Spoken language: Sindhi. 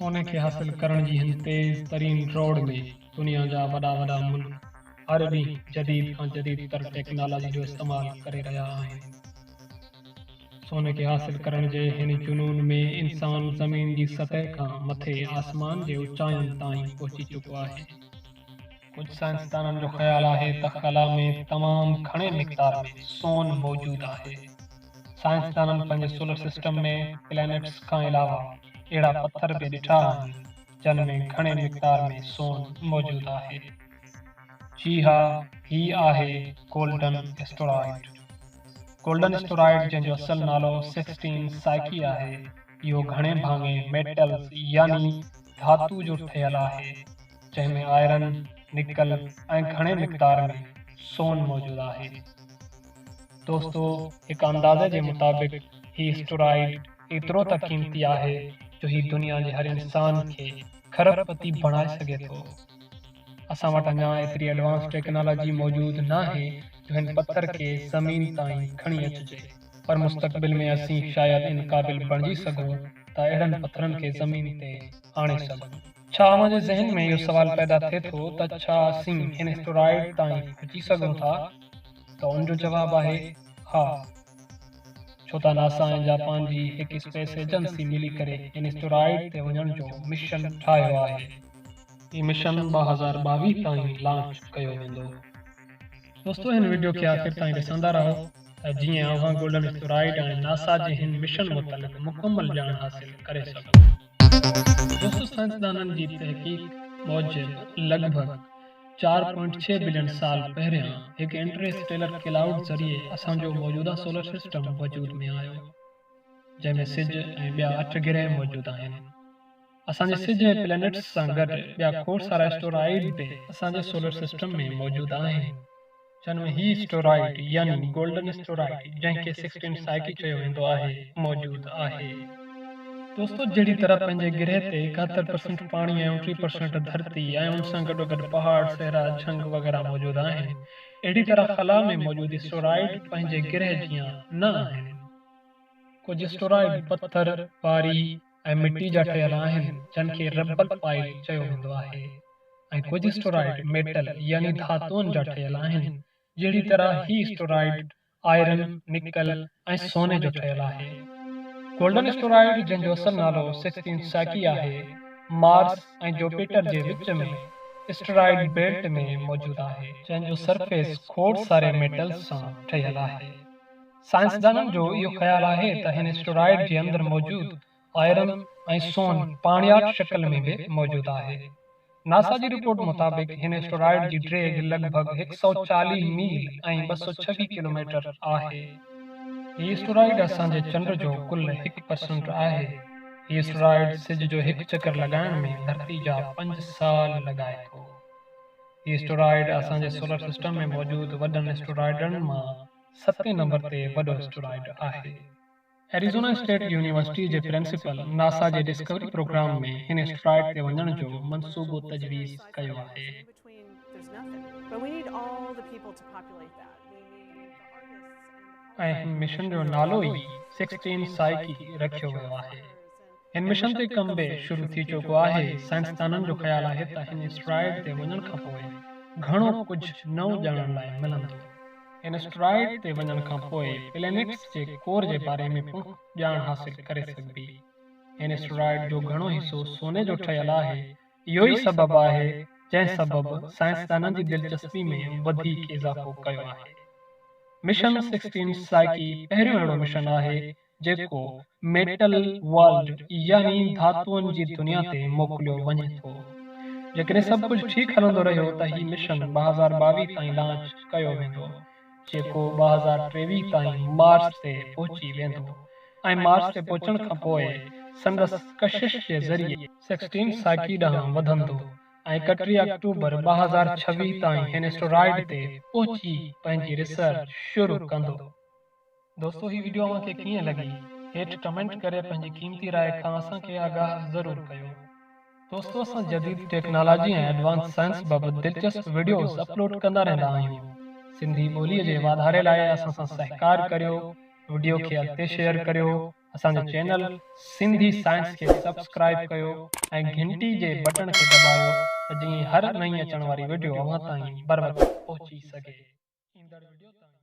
سوني کي حاصل ڪرڻ جي هن تيز ترين ڊوڙ ۾ دنيا جا وڏا وڏا ملڪ هر ڏينهن جديد کان جديد تر ٽيڪنالاجي جو استعمال ڪري رهيا آهن. سوني کي حاصل ڪرڻ جي هن جنون ۾ انسان زمين جي سطح کان مٿي آسمان جي اوچاين تائين پهچي چڪو آهي. ڪجهه سائنسدانن جو خيال آهي ته خلا ۾ تمام گهڻي مقدار ۾ سون موجود آهي. سائنسدانن پنهنجي سولر سسٽم ۾ پلانيٽس کان علاوه اهڙا پٿر به ڏٺا آهن جن ۾ گهڻي مقدار ۾ سون موجود آهي. جي ها هي آهي گولڊن اسٽورائيڊ. گولڊن اسٽورائيڊ جنهن جو اصل نالو سڪسٽين سائيڪي آهي اهو گهڻي ڀاڱي ميٽلز يعني ڌاتو جو ٺهيل آهي. جنهن ۾ آئرن، نڪل ۽ گهڻي مقدار ۾ سون موجود آهي. دوستو هڪ اندازي جي مطابق هي اسٽورائيڊ ايترو ته قيمتي آهي جو هي دنيا جي هر انسان کي کرب پتي بڻائي سگهي ٿو. اسان وٽ اڃا ايتري ايڊوانس ٽيڪنالاجي موجود ناهي جو هن پٿر کي زمين تائين کڻي اچجي پر مستقبل ۾ اسين شايد ان قابل بڻجي سگهون ته اهڙن پٿرن کي زمين تي آڻي سگهون. ڇا اوهان جي ذهن ۾ اهو سوال پيدا ٿئي ٿو ته ڇا اسين هن اسٽورائيڊ تائين پهچي سگهون ٿا؟ ته ان جو جواب آهي ها. ڇو ته ناسا ۽ جاپان جي هڪ اسپيس ايجنسي ملي ڪري هن اسٽورائيڊ تي وڃڻ جو مشن ٺاهيو آهي. هي مشن 2022 تائين لانچ ڪيو ويندو. دوستو هن وڊيو کي آخر تائين ڏسندا رهو ته جيئن اوهان گولڊن اسٽورائيڊ ۽ ناسا جي هن مشن متعلق مڪمل ڄاڻ حاصل ڪري سگهو. دوستو سائنسدانن جي تحقيق موجب لڳ ڀڳ 4.6 بلين سال پهريان هڪ انٽر اسٽيلر ڪلائوڊ ذريعي اسان جو موجوده سولر سسٽم وجود ۾ آيو جنهن ۾ سج ۽ ٻيا اٺ گرهه موجود آهن. اسان جي سج ۽ پلينيٽس سان گڏ ٻيا کوڙ سارا اسٽورائيڊ به اسان جي سولر سسٽم ۾ موجود آهن. جن ۾ هي اسٽورائيڊ يعني گولڊن اسٽورائيڊ جنهن کي سڪسٽين سائيڪي چيو ويندو آهي موجود آهي. دوستو جهڙي طرح پنهنجي گرهه تي 71 پرسنٽ پاڻي ۽ 29 پرسنٽ ڌرتي ۽ ان سان گڏوگڏ پهاڙ، صحرا، جهنگ وغيره موجود آهن اهڙي طرح خلا ۾ موجود اسٽورائيڊ پنهنجي گرهه جيان نه آهن. ڪجهه اسٽورائيڊ پٿر، واري ۽ مٽي جا ٺهيل آهن جن کي ربل پائل چيو ويندو آهي ۽ ڪجهه اسٽورائيڊ ميٽل يعني ڌاتوئن جا ٺهيل آهن جهڙي طرح هي اسٽورائيڊ آئرن، نڪل ۽ سوني جو ٺهيل آهي. گولڊن اسٽورائيڊ جنهن جو اصل نالو سڪسٽين سائيڪي آهي مارس ۽ جوپيٽر جي وچ ۾ اسٽورائيڊ بيلٽ ۾ موجود آهي. جنهن جو سرفيس کوڙ ساري ميٽلز سان ٺهيل آهي. سائنسدانن جو اهو خيال آهي ته هن اسٽورائيڊ جي اندر موجود آئرن ۽ سون پاڻياٺ شڪل ۾ به موجود آهي. ناسا جي رپورٽ مطابق هن اسٽورائيڊ جي ڊيگهه لڳ ڀڳ 140 ميل ۽ 226 ڪلوميٽر آهي. هي اسٽورائيڊ اسان جي چنڊ جو ڪل هڪ پرسنٽ آهي. هي اسٽورائيڊ سج جو هڪ چڪر لڳائڻ ۾ ڌرتي جا پنج سال لڳائي ٿو. هي اسٽورائيڊ اسان جي سولر سسٽم ۾ موجود وڏن اسٽورائيڊن مان ستين نمبر تي وڏو اسٽرائيڊ آهي. ايريزونا اسٽيٽ يونيورسٽي جي پرنسپل ناسا جي ڊسڪوري پروگرام ۾ هن اسٽرائيڊ تي وڃڻ جو منصوبو تجويز ڪيو آهي. ۽ هن مشن جو نالو ئي سڪسٽين سائيڪي رکيو ويو آهي. هن مشن تي ڪم به شروع ٿي چڪو آهي. سائنسدانن جو خيال آهي ته هن اسٽرائيڊ تي وڃڻ کانپوء گهڻو ڪجهه نئون ڄاڻڻ لاء ملندو. هن اسٽرائيڊ تي وڃڻ کانپوء پلينيٽس جي ڪور جي باري ۾ پڻ ڄاڻ حاصل ڪري سگهبي. هن اسٽرائيڊ جو گهڻو حصو سوني جو ٺهيل آهي. اهو ئي سبب آهي جنهن سبب سائنسدانن جي دلچسپي ۾ وڌيڪ اضافو ڪيو آهي. مشن سڪسٽين سائيڪي پهريون اهڙو مشن آهي جيڪو ميٽل ورلڊ يعني ڌاتوئن جي دنيا تي موڪليو وڃي ٿو. جيڪڏهن سڀ ڪجهه ٺيڪ هلندو رهيو ته هي مشن 2022 تائين لانچ ڪيو ويندو، جيڪو 2023 تائين مارس تي پهچي ويندو ۽ مارس تي پهچڻ کانپوء سندس ڪشش جي ذريعي سڪسٽين سائيڪي ڏانهن وڌندو ۽ 31 آڪٽوبر 2026 تائين هن اسٽرائيڊ تي پهچي پنهنجي ريسرچ شروع ڪندو. دوستو هي وڊيو اوهان کي ڪيئن لڳي هيٺ ڪمينٽ ڪري پنهنجي قيمتي راء کان اسان کي آگاهه ضرور ڪيو. دوستو اسان جديد ٽيڪنالاجي ۽ ايڊوانس سائنس بابت دلچسپ وڊيوز اپلوڊ ڪندا رهندا آهيون. سنڌي ٻولي جي واڌاري لاء اسان سان سهڪار ڪريو وڊيو کي اڳتي شيئر ڪريو اسان جو چينل سنڌي سائنس کي سبسڪرائب ڪيو ۽ گهنٽي جي بٽڻ کي دٻايو ته جيئن هر نئين اچڻ واري وڊيو اوهان تائين بروقت پهچي سگهي. ايندڙ وڊيو تائين.